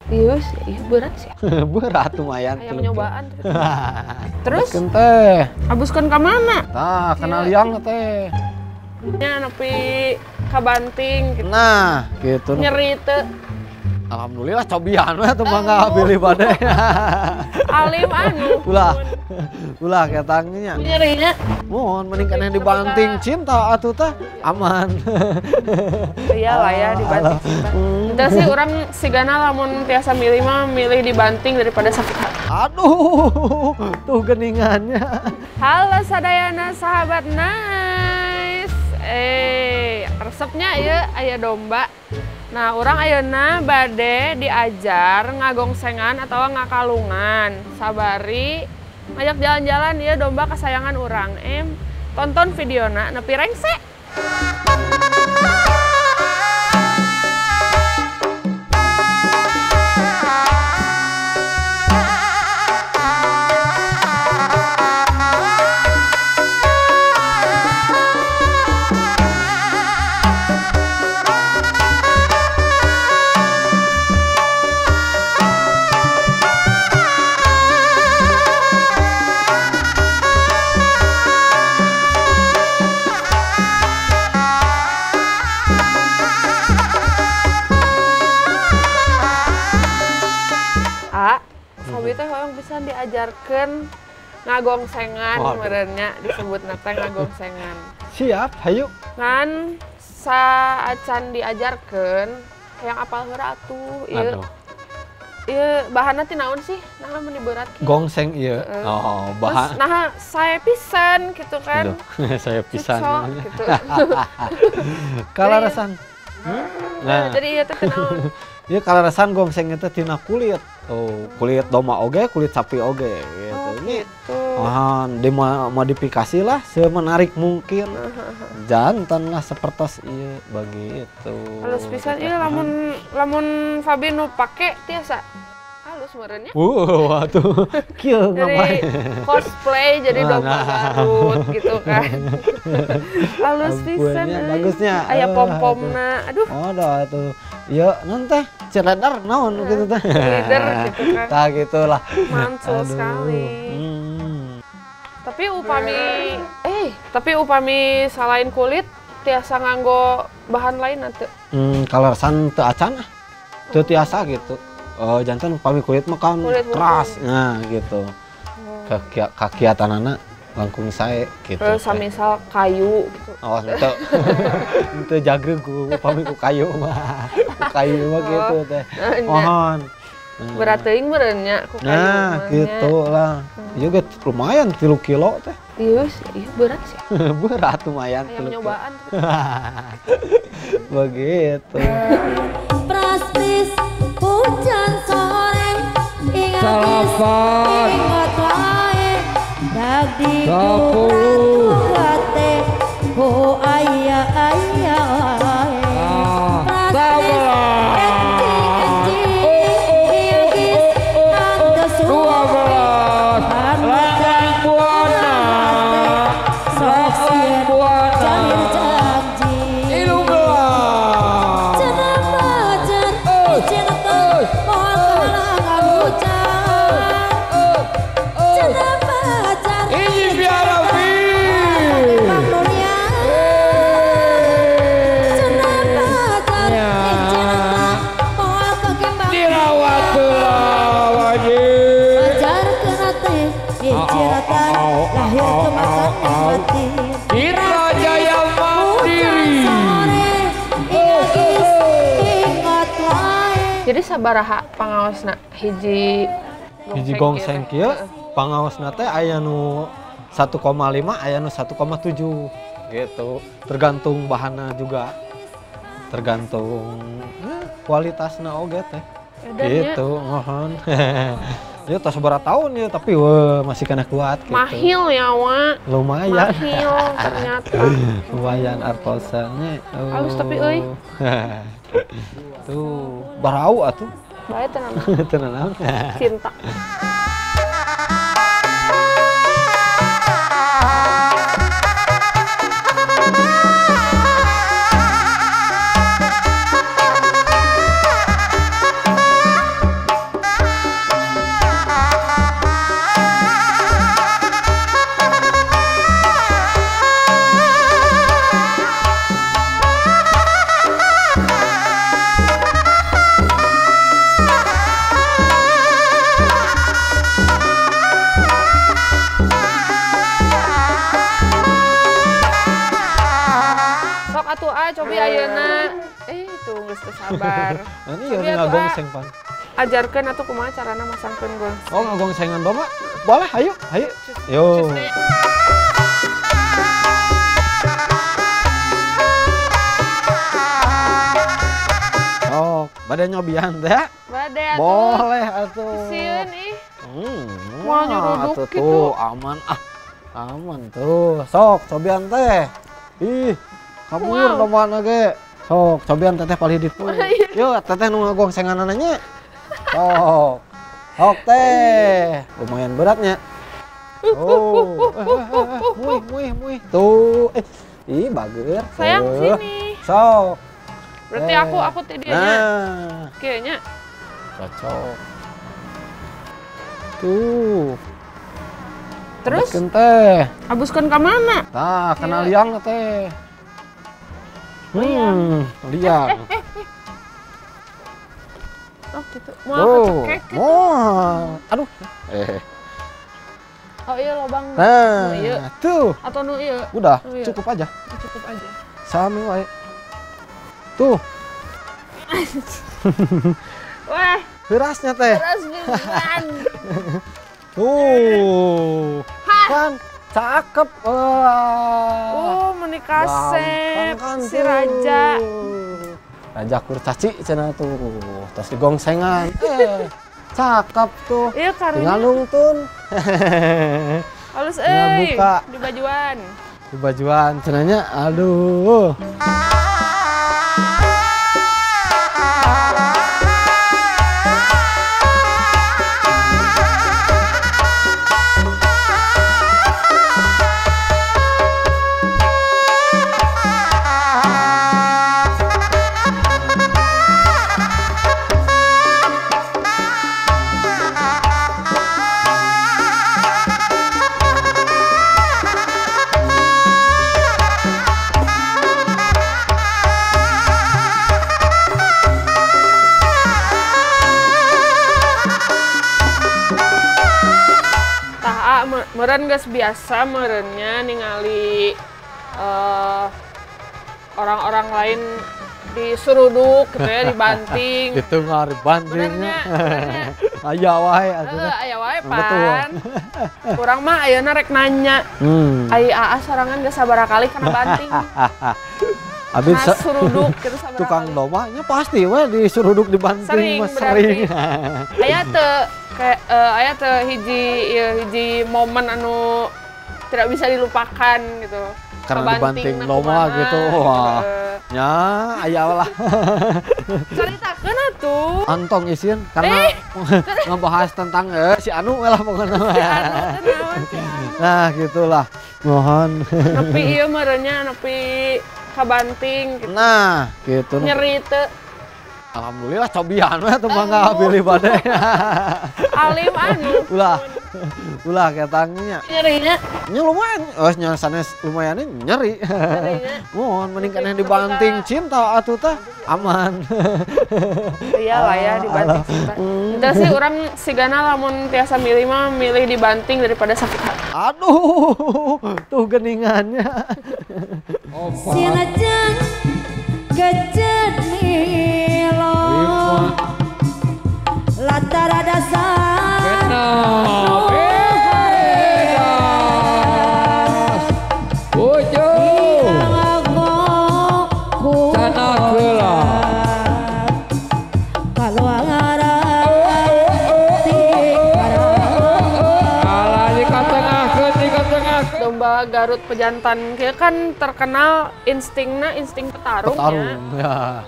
Iya, iya berat sih. Berat lumayan. Kayak nyobaan. Terus? Teh. Abuskeun ka mana? Tah, kenal liang teh. Nya nepi kabanting gitu. Nah, gitu. Nyeri teu. Alhamdulillah cobian we teu mangga bilih bade. Alim anu. Ulah. Ulah ketangnya. Nyerinya. Mohon mending keneh dibanting cinta atuh teh aman. Iya lah ya dibanting cinta. Entah sih orang sigana lamun tiasa milih mah milih dibanting daripada sakit hati. Aduh, tuh geningannya. Halo sadayana sahabat nice. Resepnya ieu aya domba. Nah, orang ayeuna bade diajar ngagongsengan atau ngakalungan. Sabari ngajak jalan-jalan ieu domba kesayangan urang. Tonton videona nepi rengse. Diajarkan ngagongsengan merenya disebut nate ngagongsengan. Siap, hayu. Ngan saacan diajarkan yang apal heula atuh ieu. Ieu bahanna ti naon sih? Naha meuni berat kieu. Gongseng ieu. Oh, bahan. Terus naha sae pisan gitu kan. Sae pisan. Gitu. Kalarasan. Nah, jadi ieu teh naon? Ieu kalarasan gongseng eta tina kulit. Oh, kulit domba oge, kulit sapi oge gitu. Oh, ini gitu. Dimodifikasi lah semenarik mungkin. Jantan lah sepertos ieu begitu. Halus pisan ieu lamun lamun Fabi nu pake tiasa halus meureunnya. Waduh, kieu ngapain? Cosplay jadi domba Garut gitu kan. Halus pisan bagusnya. Aya pom-pomna. Aduh. Oh, dah tuh. Ya, nanti cheerleader naon gitu teh. Cheerleader gitu kan. Tah gitulah. Mantul sekali. Tapi upami salain kulit tiasa nganggo bahan lain atuh. Kaleresan teu acan ah. Teu tiasa gitu. Jantan upami kulit mah kan kulit keras. Nah, gitu. Kakiatanana langkung sae gitu. Terus misal kayu gitu. Oh, henteu. Henteu jagreg ku upami ku kayu mah. Ku kayu mah gitu teh. Mohon. Berat teuing meureun nya ku kayu. Nah, gitu lah. Ieu ge lumayan 3 kilo teh. Iya, iya berat sih. Berat lumayan 3 kilo. Nyobaan. Begitu. Prastis hujan sore ingat wae. 10 ku ayah ayah Jadi sabaraha pangaosna hiji hiji gongseng kieu pangaosna teh aya nu 1,5 aya nu 1,7 gitu. Tergantung bahanna juga. Tergantung kualitasna oge teh. Gitu, mohon. Ya tos sabaraha tahun ya tapi weh masih kena kuat gitu. Mahil ya, Wak. Lumayan. Mahil ternyata. Lumayan artosanya. Halus tapi euy. Tuh, barau atuh. Bae tenang. Tenang. Cinta. Cobi ayeuna. Itu geus teu sabar. Ini ya ngagongseng pan. Ajarkeun atuh kumaha carana masangkeun gongseng. Oh, ngagongsengan domba? Boleh, ayo, ayo. Yo. Oh, bade nyobian teh? Bade atuh. Boleh atuh. Sieun ih. Moal nyuruduk kitu. Tuh, aman ah. Aman tuh. Sok, cobian teh. Ih, kabur dombana ge. Sok, cobian teteh palih ditu. Yo, teteh nu ngagongsenganana nya. Sok. Sok teh. Lumayan beratnya. Oh. Muih, muih, muih. Tuh. Ih, bager. Sayang sini. Sok. Berarti aku tidianya. Nah. Kayaknya. Cocok. Tuh. Terus? Abuskeun teh. Abuskeun ka mana? Tah, kena liang teh. Liang. Oh, gitu. Mau kecekek gitu. Moal. Aduh. Oh iya lobang. Nah, nu ieu. Tuh. Atau nu ieu. Udah, nu ieu. Cukup aja. Cukup aja. Sami wae. Tuh. Wah. Berasnya teh. Beras pisan. Tuh. Kan cakep. Wah. Oh, meuni kasep kan si raja. Raja kurcaci cenah tuh. Terus digongsengan. Cakep tuh. Iya karunya. Tinggal nungtun. Halus euy. Di bajuan. Di bajuan cenahnya aduh. Meren geus biasa merennya ningali orang-orang lain disuruduk gitu ya, dibanting. Ditengar dibantingnya. Aya wae atuh. Aya wae pan. Kurang mah ayeuna rek nanya. Ai aa sorangan geus sabaraha kali kana banting. Abis suruduk gitu sabaraha tukang domba nya pasti we disuruduk dibanting sering, mah sering. Aya teu kayak aya teu hiji hiji momen anu tidak bisa dilupakan gitu. Karena dibanting domba gitu. Wah. Ya, aya lah. Caritakeun atuh. Antong isin karena ngebahas tentang si anu lah pokoknya. Si anu teh naon si anu. Nah, gitulah. Mohon. Nepi ieu meureunnya nepi kabanting gitu. Nah, gitu. Nyeri teu. Alhamdulillah cobian we teu mangga pilih bade. Alim anu. Ulah. Ulah ketangnya. Nyerinya. Nya lumayan. Oh, nya sanes lumayan nyeri. Nyerinya. Mohon mending keneh dibanting cinta atuh teh aman. Iya lah ya dibanting cinta. Entah sih orang sigana lamun tiasa milih mah milih dibanting daripada sakit hati. Aduh, tuh geningannya. Sinajang kejet milo latara dasar Domba Garut pejantan kieu kan terkenal instingna insting petarung. Petarung ya.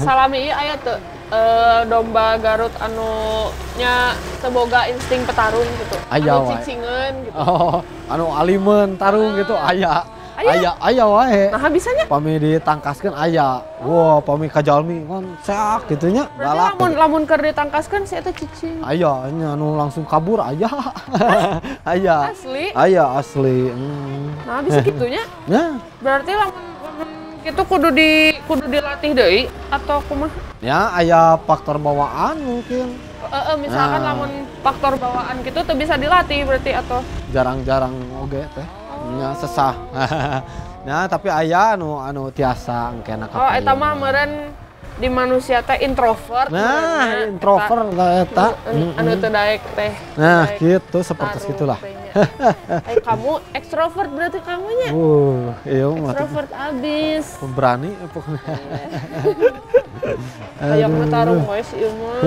Salami ieu aya teu domba Garut anu nya teu boga insting petarung gitu. Aya anu wae. Cicingeun gitu. Oh, anu alimeun tarung gitu aya. Aya, aya wae. Nah, bisanya pami ditangkaskeun aya. Wah, pami ka jalmi kan seak gitu nya. Berarti lamun lamun keur ditangkaskeun si eta cicing. Aya nya anu langsung kabur aya. Aya. Asli. Aya asli. Nah, bisa gitunya. Ya. Berarti lamun itu kudu dilatih deui atau kumaha? Ya, aya faktor bawaan mungkin. Misalkan nah. Lamun faktor bawaan gitu tuh bisa dilatih berarti atau jarang-jarang oge teh. Nya sesah. Nah, tapi aya anu anu tiasa engkena Oh, eta mah meureun di manusia teh introvert. Nah, meureunna. introvert lah eta. Anu anu teu daek teh. Nah, Daek gitu seperti tarung itulah. teh nya. Eh, kamu ekstrovert berarti kamunya. Iya mah tuh Ekstrovert abis. pemberani pokoknya. Hayang mah tarung we si ieu mah.